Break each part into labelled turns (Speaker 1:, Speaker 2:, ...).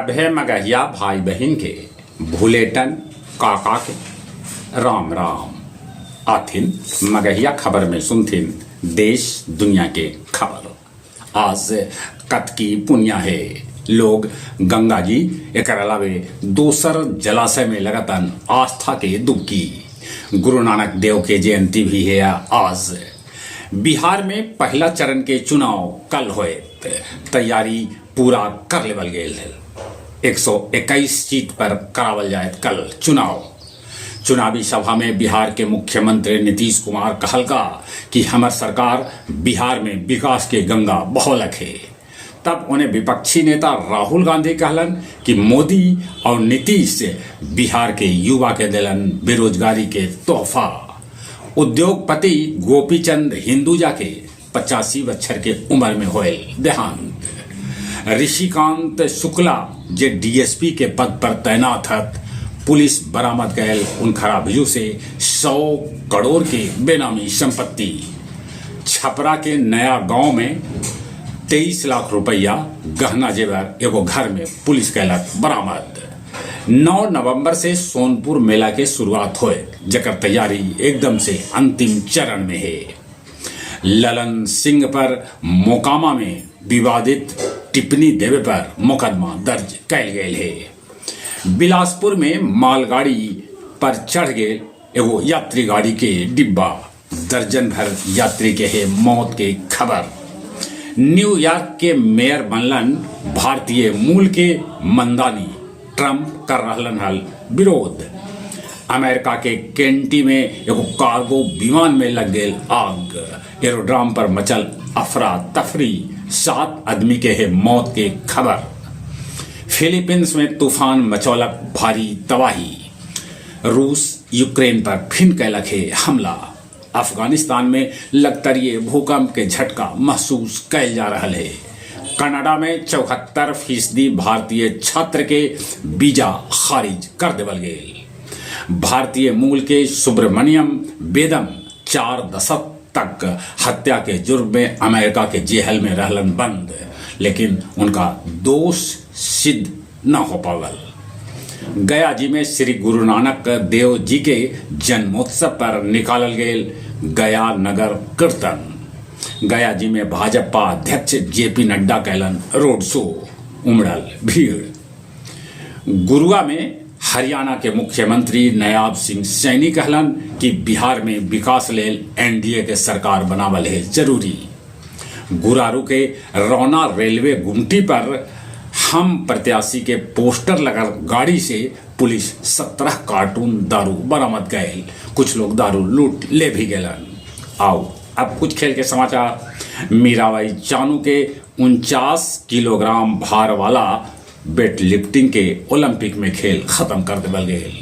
Speaker 1: सभे मगहिया भाई बहिन के भुलेटन काका के राम राम। आथिन मगहिया खबर में सुनथिन देश दुनिया के खबर। आज कतकी पुनिया हे, लोग गंगा जी एकर अलावे दोसर जलाशय में लगतन आस्था के डुबकी। गुरु नानक देव के जयंती भी हे आज। बिहार में पहला चरण के चुनाव कल होएत, तैयारी पूरा कर लेवल गेल है। 121 सीट पर करावल जाएत कल चुनाव। चुनावी सभा में बिहार के मुख्यमंत्री नीतीश कुमार कहलका कि हमर सरकार बिहार में विकास के गंगा बहौलक हे। तब उन्हें विपक्षी नेता राहुल गांधी कहलन कि मोदी और नीतीश बिहार के युवा के दिलन बेरोजगारी के तोहफा। उद्योगपति गोपीचंद हिंदुजा के 85 बच्छर के उम्र में होयल देहांत। ऋषिकांत शुक्ला जे डीएसपी के पद पर तैनात हत, पुलिस बरामद कैल उनखरा अभिजू से 100 करोड़ के बेनामी संपत्ति। छपरा के नया गांव में 23 लाख रुपया गहना जेवर एगो घर में पुलिस कैलक बरामद। 9 नवंबर से सोनपुर मेला के शुरुआत होए, जकर तैयारी एकदम से अंतिम चरण में है। ललन सिंह पर मोकामा में विवादित टिप्पणी देवे पर मुकदमा दर्ज कैल गेल है। बिलासपुर में मालगाड़ी पर चढ़ गेल एगो यात्री गाड़ी के डिब्बा, दर्जन भर यात्री के है मौत के खबर। न्यूयॉर्क के मेयर बनलन भारतीय मूल के मंदानी, ट्रंप कर रहलन हल विरोध। अमेरिका के केंटी में एगो कार्गो विमान में लग गेल आग, एरोड्राम पर मचल अफरा तफरी, 7 आदमी के है मौत के खबर। फिलीपींस में तूफान मचौलक भारी तबाही। रूस यूक्रेन पर फिन कैलक है हमला। अफगानिस्तान में लगतरिये भूकंप के झटका महसूस कैल जा रहा है। कनाडा में 74% भारतीय छात्र के वीजा खारिज कर देवल गेल। भारतीय मूल के सुब्रमण्यम वेदम 4 दशक तक हत्या के जुर्म में अमेरिका के जेहल में रहलन बंद, लेकिन उनका दोष सिद्ध न हो पावल। गया जी में श्री गुरु नानक देव जी के जन्मोत्सव पर निकालल गेल गया नगर कीर्तन। गया जी में भाजपा अध्यक्ष जेपी नड्डा कैलन रोड शो, उमड़ल भीड़। गुरुआ में हरियाणा के मुख्यमंत्री नायब सिंह सैनी कहलन कि बिहार में विकास लेल एनडीए के सरकार बनावल है जरूरी। गुरारू के रौना रेलवे गुमटी पर हम प्रत्याशी के पोस्टर लगा गाड़ी से पुलिस 17 कार्टून दारू बरामद कैल। कुछ लोग दारू लूट ले भी गेलन। आओ अब कुछ खेल के समाचार। मीराबाई चानू के 49 किलोग्राम भार वाला वेट लिफ्टिंग के ओलंपिक में खेल खत्म कर देवल गेल।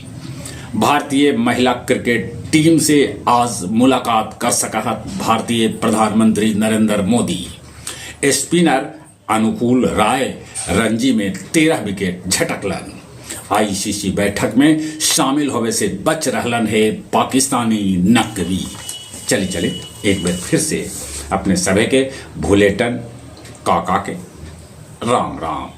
Speaker 1: भारतीय महिला क्रिकेट टीम से आज मुलाकात कर सकत भारतीय प्रधानमंत्री नरेंद्र मोदी। स्पिनर अनुकूल राय रणजी में 13 विकेट झटकलन। आईसीसी बैठक में शामिल होवे से बच रहलन है पाकिस्तानी नकवी। चले चले एक बार फिर से अपने सभे के भुलेटन काका के राम राम।